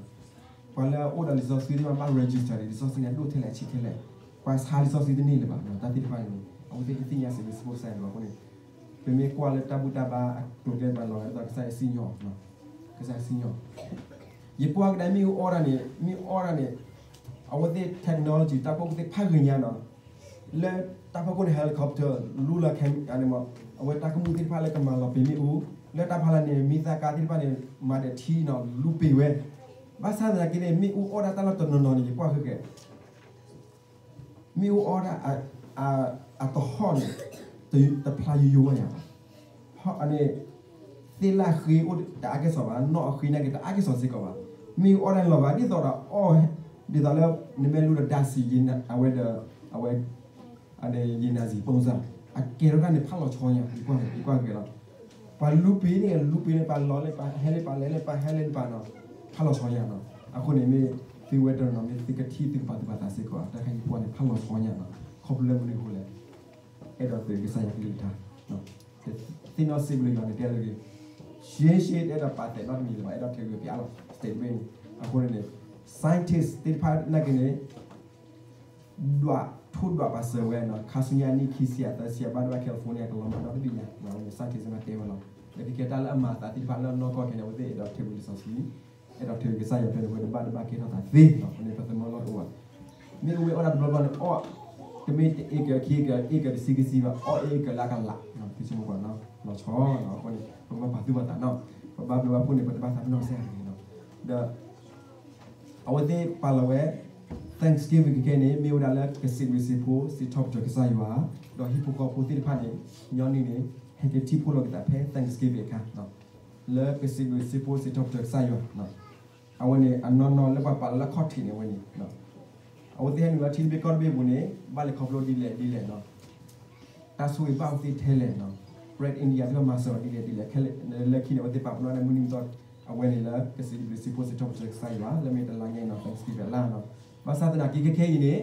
ပှၤလၢအအိၣ်ဒီးလံာ်စီဆှံသ့ၣ်တဖၣ် ဘၣ် register လံာ်စီဆှံန့ၣ် အဒိၣ်ထဲလဲၣ်အဆံးထဲလဲၣ်, ပှၤဆါလံာ်စီဆှံတန့ၢ်လၢၤဘၣ်, တၢ်သ့ၣ်တဖၣ်န့ၣ် အဝဲသ့ၣ်တသ့ၣ်ညါစ့ၢ်ကီး စပိၢ်စဲလီၤ. အဃိန့ၣ် ပမ့ၢ်ကွၢ်လၢတၢ်ဘူၣ်တၢ်ဘါအကျိၤကျဲ ပလီၤဂာ်ဒ်သိးကစၢ်ယွၤစံၣ်ညီၣ်, ကစၢ်ယွၤစံၣ်ညီၣ်, ယကွၢ်ကဒါမ့ၣ်အူအီၣ်ဒၣ်န့ၣ် မ့ၣ်အူအီၣ်ဒၣ်န့ၣ် အဝဲသ့ၣ် technology တၢ်ဖီခိၣ်သ့ၣ်တဖၣ်ဂ့ၤညါနီၤ, လၢတၢ်ဖီခိၣ်န့ၣ် helicopter လူလီၤခဲ အဝဲတၢ်ကမူၣ်သ့ၣ်တဖၣ်လၢကမၤလီၤပံာ်မ့ၣ်အူ, လၢတၢ်ဖီလာ်န့ၣ် မံသးကါသ့ၣ်တဖၣ်န့ၣ် မၤဒီးထံနီၤ လူပံာ်ဝဲ, ဘၣ်ဆၣ်သနာ်က့န့ၣ် မ့ၣ်အူအီၣ်ဒၣ်တၢ်လီၢ်တနီၤနီၤန့ၣ် ယကွၢ်ဃဲဃဲ မ့ၣ်အူအီၣ်ဒၣ် အတဟီၣ်န့ၣ် တဖျါယိယိဝဲယၤဘၣ်. န့ၣ် သ့ၣ်လၣ်ဃ့အိၣ်တအါကဲၣ်ဆိးဘၣ်, နီၣ်အဃ့န့ၣ်က့ၤတအါကဲၣ်ဆိးစ့ၢ်ကီးဘၣ်. မ့ၣ်အူအီၣ်ဒၣ်န့ၣ်လီၤဂာ်ဒ်သိးဒီးအီၣ်, ဒ်သိးလၢ နမ့ၢ်လူဒီး ဓာတ်ဆီ အဝဲဒီး အဝဲ ရေနံဆီပုံစံ အကဲထီၣ်တၢ်န့ၣ် ဖးလီၤဆီညါ, ယကွၢ်ဂ့ၤလီၤ. ပှၤလူပံာ်န့ၣ် လူပံာ်န့ၣ် ပှၤလီၤလၢပှၤဟဲလၢပှၤလဲၤလၢပှၤဟဲလၢပှၤနီၤ, ဖးလီၤဆီညါနီၤ. အဃိန့ၣ်မ့ၢ် သုဝဲတနီၤနီၤ မ့ၢ်သုကထံၣ်သုကပာ်သူၣ်ပာ်သးစ့ၢ်ကီး တၢ်ခါယပှၢ်န့ၣ် ဖးလီၤဆီညါနီၤ. ခီဖျိလၢမနုၤအဃိလဲၣ်, အဲၣ်ဒိးသုးကစၢ်ယွၤကလုၢ်ကထါ, သ့ၣ်နီၣ်စံးဘျုးယွၤန့ၣ် တဲလၢဂ့ၤ, ရှဲရှဲတအဲၣ်ဒိးပာ်သးနီတမံၤလၢၤဘၣ်, အဲၣ်ဒိးထုးက့ၤပျးလီၤ state တဘ့ၣ်န့ၣ်. အဃိန့ၣ်န့ၣ် scientist သ့ၣ်တဖၣ်နာ်က့န့ၣ် ဒွးထိၣ်ဒွးပာ်စၢၤဝဲနီၤ, ခါဆူညါနံၣ်ခံဆံယဲၢ်သၢဆံယဲၢ် ဘၣ်ဒိဘၣ်ကဲ California ကလီၤမၢ်ဒီတဘ့ၣ်ညါ, scientist မ့ၢ်တဲဝဲလီၤ. လၢကကဲတၢ်လၢအမၤအသးသ့ၣ်တဖၣ်လၢအနီၢ်ကီၢ်ခဲန့ၣ် အဝဲသ့ၣ်အဲၣ်ဒိးထုးက့ၤလံာ်စီဆှံ, အဲၣ်ဒိးထုးက့ၤကစၢ်ယွၤ ဖဲန့ၣ်ဝဲန့ၣ်ဘၣ်ဒိဘၣ်ကဲထီၣ်သးသ့နီၤ, န့ၣ်ပသမၢလီၢ်တအိၣ်ဘၣ်. မ့ၣ်အူမ့ၢ်အီၣ်ဒၣ်တဘျီဘျီန့ၣ် အီၣ်, တမ့ၢ်တအ့ကၢၤခံကၢၤ အ့ကၢၤတဆံခံဆံဘၣ်, အီၣ်အ့ကၢၤလၢအကလး, သုဆိကမိၣ်ကွၢ်နီၤ, လီၤဆီနီၤ. အဃိန့ၣ် ပကဘၣ်ပာ်သူၣ်ပာ်သးနီၤ, ပဘၣ်ဘျုးဘၣ်ဖှိၣ်န့ၣ် ပတဘၣ်သးပ့ၤနီၣ်စ့ၢ်ကီးနီၤ. ဒီး အဝဲသ့ၣ်ပာ်လီၤဝဲ Thanksgiving ခဲခဲန့ၣ် မ့ၢ်ဝဲဒၣ်လၢကစံးဘျုးစံးဖှိၣ် စံးထီၣ်ပတြၢၤကစၢ်ယွၤ, ဒီးဟံၣ်ဖိဃီဖိသ့ၣ်တဖၣ်န့ၣ် ညီနုၢ်န့ၣ် ဟဲက့ၤထံၣ်ဖှိၣ်လီၤက့ၤသးဖဲ Thanksgiving အခါ, လၢကစံးဘျုးစံးဖှိၣ်စံးထီၣ်ပတြၢၤကစၢ်ယွၤ, အဝဲန့ၣ် အနီၢ်နီၢ်လၢပှၤပာ်လၢလၢခီၣ်ထံးန့ၣ်ဝဲန့ၣ် အဝဲသ့ၣ်ဟဲနုာ်လီၤထံတဘ့ၣ်ကီၢ်တဘ့ၣ်အပူၤန့ၣ် ဘၣ်လဲၤခီဖျိဒ်လဲၣ်ဒ်လဲၣ်နီၤ, တၢ်ဆိၣ်ဂ့ၤဘၣ်အဝဲသ့ၣ်ထဲလဲၣ်နီၤ, Bread India သ့ၣ်တဖၣ်မၤစၢၤအီၤဒ်လဲၣ်ဒ်လဲၣ်, လၢခံန့ၣ် အဝဲသ့ၣ်ပာ်ပနီၣ်ဒၣ်မုၢ်နံၤမုၢ်သီ အဝဲန့ၣ်လၢကစံးဘျုးစံးဖှိၣ်စံးထီၣ်ပတြၢၤကစၢ်ယွၤ လၢမ့ၢ်တလါညါအံၤနီၤ Thanksgiving လါနီၤ, ဘၣ်ဆၣ်သနာ်က့ခဲခဲအံၤန့ၣ်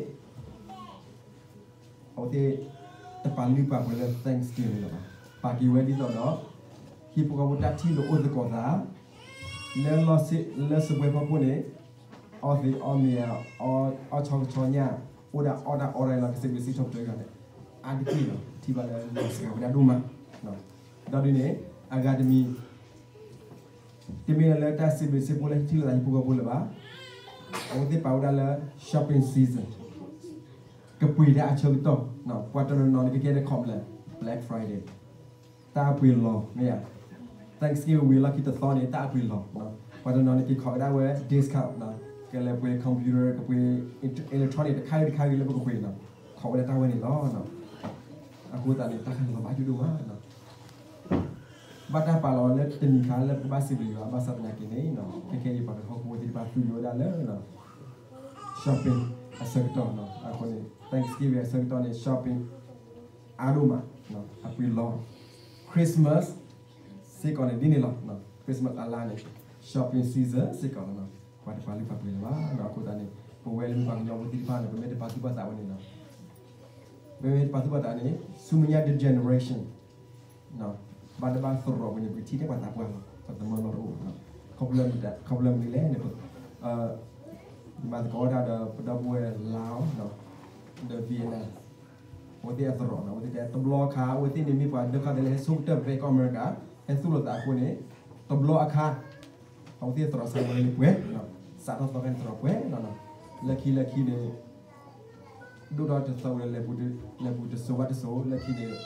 အဝဲသ့ၣ်တပာ်လုၢ်ပာ်ပှ့ၤလၢ Thanksgiving လၢၤဘၣ်, ပာ်က့ၤဝဲဒ်သိးဒီး ဟံၣ်ဖိဃီဖိတၢ်ထံၣ်လိာ်အိၣ်သကိးသး လၢ လၢစပွဲဖီခိၣ်န့ၣ် အီသံးအီမ့ၤ အီဆီကဆီညၣ် အိၣ်ဒၣ်အီၣ်တၢ်အီတၢ်လၢကစံးဘျုးစံးထီၣ်ပတြၢၤယွၤန့ၣ် အါတက့ၢ်လီၤ, ထံၣ်ဘၣ်လၢလီၤစှၤဝဲဒၣ်ဒိၣ်မး, ဒီးဒ်န့ၣ် အဂၤတမံၤ တမ့ၢ်လၢတၢ်စံးဘျုးစံးဖှိၣ်လၢထံၣ်လိာ်သးဟံၣ်ဖိဃီဖိလၢၤဘၣ်, အဝဲသ့ၣ်ပာ်ဝဲဒၣ်လၢ shopping season, ကပှ့ၤတၢ်အဆၢကတီၢ်, ပှၤတနီၤနီၤန့ၣ် ကကဲဒၣ် ခီပညီ Black Friday, တၢ်အပှ့ၤလီၤ မ့ၢ်ဧါ, Thanksgiving ဝံၤလီၢ်ခံတသီန့ၣ် တၢ်အပှ့ၤလီၤ, ပှၤတနီၤန့ၣ် က့ၤခိးကဒါဝဲ discount, ကလဲၤပှ့ၤ computer ကပှ့ၤ electronic တခါဂ့ၤတခါဂ့ၤလၢပကပှ့ၤနီၤ, ခိးဝဲဒၣ်တၢ်ဝဲန့ၣ်လီၤ. အဃိသတးန့ၣ် တၢ်ခါန့ၣ်လီၤဘၣ်ယိၣ်ဒိၣ်မး ဘၣ်တၢ်ပာ်လီၤလၢတနံၤခါလၢပကဘၣ်စံးဘျုးယွၤ ဘၣ်ဆၣ်သနာ်က့န့ၣ် ခဲခဲအံၤပှၤကဟီၣ်ခိၣ်ဖိသ့ၣ်တဖၣ်သူယိဝဲဒၣ်လၢ shopping အဆၢကတီၢ်, အဃိန့ၣ် Thanksgiving အဆၢကတီၢ်န့ၣ် shopping အါဒိၣ်မး, အပှ့ၤလီၤ, Christmas စ့ၢ်ကီးန့ၣ်ဒ်န့ၣ်လီၤ, Christmas အလါန့ၣ် shopping season စ့ၢ်ကီးလီၤ, ပှၤတပာ်လုၢ်ပာ်ပှ့ၤလၢၤဘၣ်, အဃိသတးန့ၣ် ပဝဲလၢပှၤကညီဖိသ့ၣ်တဖၣ်န့ၣ် ပမ့ၢ်တပာ်သူၣ်ပာ်သးဝဲန့ၣ်လီၤ ပမ့ၢ်တပာ်သူၣ်ပာ်သးန့ၣ် ဆူမဲာ်ညါတ generation ဘၣ်တဘၣ်သရိာ်ဝဲန့ၣ် ပကထံၣ်ထဲပှၤသးပှၢ်လီၤ, ပသမၢလီၤတအိၣ်, ခီဖျိလၢမနုၤလဲၣ်န့ၣ် မၤသကိးဝဲဒၣ်ဒီးပဒီပုၢ်ဝဲၢ်လါအီၤ ဒီး Vietnam အဝဲသ့ၣ်အသရိာ်န့ၣ် အဝဲသ့ၣ်တဲတဘျီအခါ အဝဲသ့ၣ်န့ၣ်မ့ၢ်ပှၤဒၢခါသဲးလၢဟဲဆိကတၢၢ်ဖဲကီၢ်အမဲရကၤ ဟဲသူၣ်လိာ်သးအဃိန့ၣ် တဘျီအခါ အဝဲသ့ၣ်သရိာ်စးဝဲန့ၣ်ပှဲၤ, စးထီၣ်သီခါန့ၣ်သရိာ်ပှဲၤလီၤ လၢခံလၢခံန့ၣ် ဒိၣ်ထီၣ်တသီဝဲလၢ လဲၤပူၤတစိၤဘၣ်တစိၤ လၢခံန့ၣ်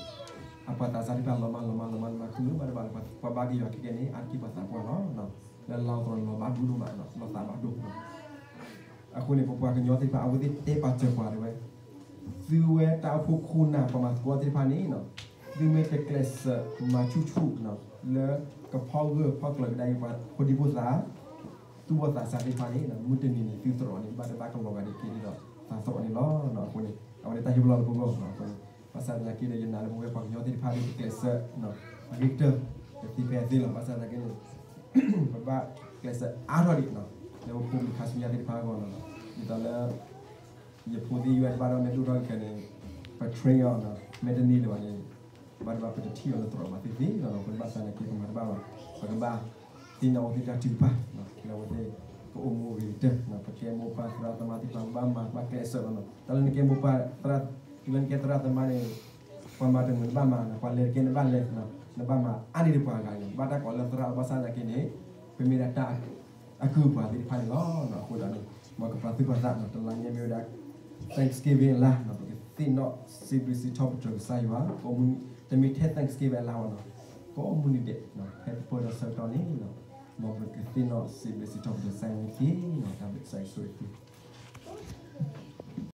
အပှၤသးစၢ်သ့ၣ်တဖၣ်လီၤမၢ်လီၤမၢ်လီၤမၢ်လီၤမၢ် ခုလၢဘၣ်တဘၣ်ပှၤဘါက့ၤယွၤခဲကနံၣ်န့ၣ် အါတက့ၢ်ပှၤသးပှၢ်လီၤ. လၢလါအီၤသီလီၤဘၣ်ဒိၣ်ဒိၣ်မး လီၤသးဘၣ်ဒိၣ် အဃိန့ၣ် ပပှၤကညီသ့ၣ်တဖၣ် အဝဲသ့ၣ်တဲပာ်စၢၤပှၤဒၣ်ဝဲ သုဝဲတၢ်အိၣ်ဖှိၣ်ခိၣ်နၢ် ပှၤမၤသကိးသ့ၣ်တဖၣ်န့ၣ် သုမ့ၢ်တကျဲးစၢးမၤဆူၣ်ဆူၣ် လၢကဖီၣ်ဂၢၢ်ဖီၣ်ကျၢၤကဒါက့ၤပှၤဖိဒံဖိသၣ် သူၣ်ဘီၣ်သးစၢ်သ့ၣ်တဖၣ်န့ၣ် မုၢ်တနံၤန့ၣ်သုသရိာ်န့ၣ် ဘၣ်တဘၣ်ကလီၤဂာ်ဒံးက့ၤဒီးသးသရိာ်န့ၣ်လီၤ. အဃိန့ၣ် အဝဲန့ၣ်တၢ်ဟ့ၣ်ပလီၢ်လၢပဂီၢ်အဃိန့ၣ် ဘၣ်ဆၣ်သနာ်က့ဒီး ယနာ်လၢပဝဲပှၤကညီသ့ၣ်တဖၣ်ဒီး ပကျဲးစၢး အဂ့ၤကတၢၢ် ကသ့ဖဲအသ့လီၤ. ဘၣ်ဆၣ်သနာ်က့န့ၣ် ပဘၣ်ကျဲးစၢးအါထီၣ်ဒံး လၢပဖိပလံၤခါဆူညါသ့ၣ်တဖၣ်အဂီၢ်န့ၣ်လီၤ. ဒ်သိးလၢ ယဖိသ့ၣ်ယွဲၢ်တဘၣ်ဒီးမ့ၢ်ဒိၣ်ထီၣ်က့ၤန့ၣ် ပ train အီၤ မ့ၢ်တန့ၢ်လၢၤဘၣ်န့ၣ် ဘၣ်တဘၣ်ပတထံၣ်အီၤလၢသရိာ်ဘၣ်သ့ၣ်သ့ၣ်လီၤ. အဃိန့ၣ်ဘၣ်ဆၣ်သနာ်က့ ပမၤတဘၣ်ဘၣ် ပကဘၣ်သ့ၣ်နီၣ်အဝဲသ့ၣ်တၢ်ထုကဖၣ် လၢအဝဲသ့ၣ်ကအိၣ်မူအဂ့ၤကတၢၢ် ပကဲမိၢ်ပၢ်သရၣ်သမါသ့ၣ်တဖၣ် ပဘၣ်မၤဘၣ်ကျဲးစၢးလီၤ. တၢ်လၢနကဲမိၢ်ပၢ်သရၣ် တုၤလၢနကဲသရၣ်သမါန့ၣ် ပှၤမၤတမုာ်နဘၣ်မၤ ပှၤလဲၤတကဲနဘၣ်လဲၤ နဘၣ်မၤအါန့ၢ်ဒံးပှၤဂၤန့ၣ် ဘၣ်တၢ်ကိးလၢသရၣ်လီၤ. ဘၣ်ဆၣ်သနာ်က့န့ၣ် ပမ့ၢ်ဒၣ်တၢ် အကုၢ်အပှၤသ့ၣ်တဖၣ်န့ၣ်လီၤ. အဃိဒီးန့ၣ် မ်ကပာ်သူၣ်ပာ်သး တလါညါမ့ၢ်ဝဲဒၣ် Thanksgiving အလါ ပကသ့ၣ်နီၣ်စံးဘျုးစံးထီၣ်ပတြၢၤကစၢ်ယွၤ တမ့ၢ်ထဲ Thanksgiving အလါဘၣ်နီၤ ကိးမုၢ်နံၤဒဲး ဖဲပပၢၢ်ဒီးဆၢကတီၢ်န့ၣ် မ်ပကသ့ၣ်နီၣ်စံးဘျုးစံးထီၣ်ပတြၢၤကစၢ်ယွၤန့ၣ်တက့ၢ်. တၢ်ဘျုးကစၢ်ယွၤဆိၣ်ဂ့ၤသု